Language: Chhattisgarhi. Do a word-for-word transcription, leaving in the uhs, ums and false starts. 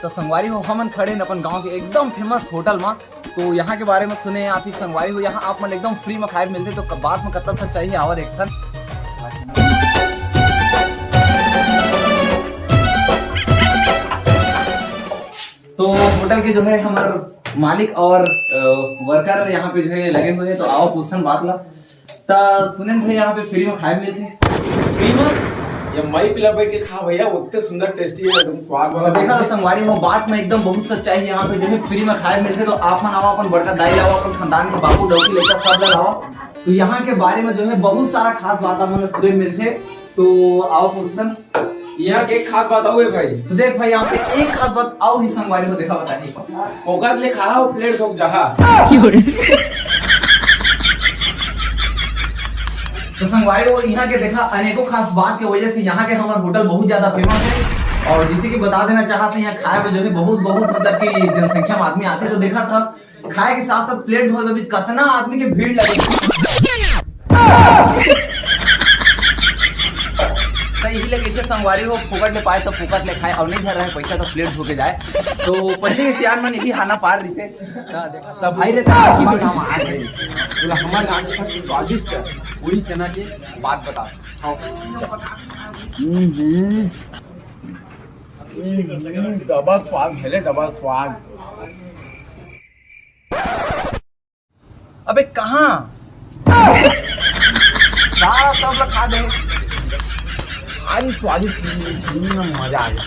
तो संगवारी हो, हमन खड़े हैं अपन गांव के एकदम फेमस होटल में। तो यहाँ के बारे में सुने आप ही संगवारी हो, यहाँ आप मन एकदम फ्री में खाए मिलथे। तो क-, बात में कतना सच्चाई है, आवा देखथन। तो होटल के जो है हमारे मालिक और वर्कर यहाँ पे जो है लगे हुए हैं, तो आओ पूछन बात ला। तो सुनेन भाई, यहाँ पे फ्री में खाए मिलथे? फ्री में? ये मई पिला बैठ के खा भैया, उतने सुंदर टेस्टी है, एकदम स्वाद वाला। देखा तो संगवारी हो, बात में एकदम बहुत सच्चाई है। यहाँ पे जो है फ्री में खाए मिलथे, तो आप मन आओ, अपन बड़का दाई लाओ, अपन खानदान के बाबू डौकी लइका सब ला लाओ। तो यहाँ के बारे में जो है बहुत सारा खास बात आप मन सुने मिलथे। तो आओ पूछथन। यहाँ के एक खास बात अउ है भाई। तो देख भाई, यहाँ पे एक खास बात अउ ही संगवारी हो, देखा बताही। ओकर ले खा हो प्लेट धोक जहा। तो संगवारी हो, यहाँ के देखा अनेकों खास बात के वजह से यहाँ के हमार होटल बहुत ज्यादा फेमस है। और जैसे कि बता देना चाहते हैं, यहाँ खाए में जो है बहुत बहुत मतलब कि जनसंख्या में आदमी आते, तो देखा था खाए के साथ साथ प्लेट धोए में भी कितना आदमी के भीड़ लगे। तो यही लगे इसे संगवारी हो, फोकट ले पाए तो फोकट ले खाए, और नहीं धर रहे पैसा तो प्लेट धो के जाए। तो पहले के सियान मन यही हाना पार रही थे। तो देखा, तो भाई रे, तोला हमारे गांव के सबसे स्वादिष्ट पूरी चना की बात बता। हाँ। हम्म, हम्म। हम्म, डबल स्वाद है ले, डबल स्वाद। अबे कहाँ? सारा सब लोग खा दे। भारी स्वादिष्ट, हम्म, मजा आ गया।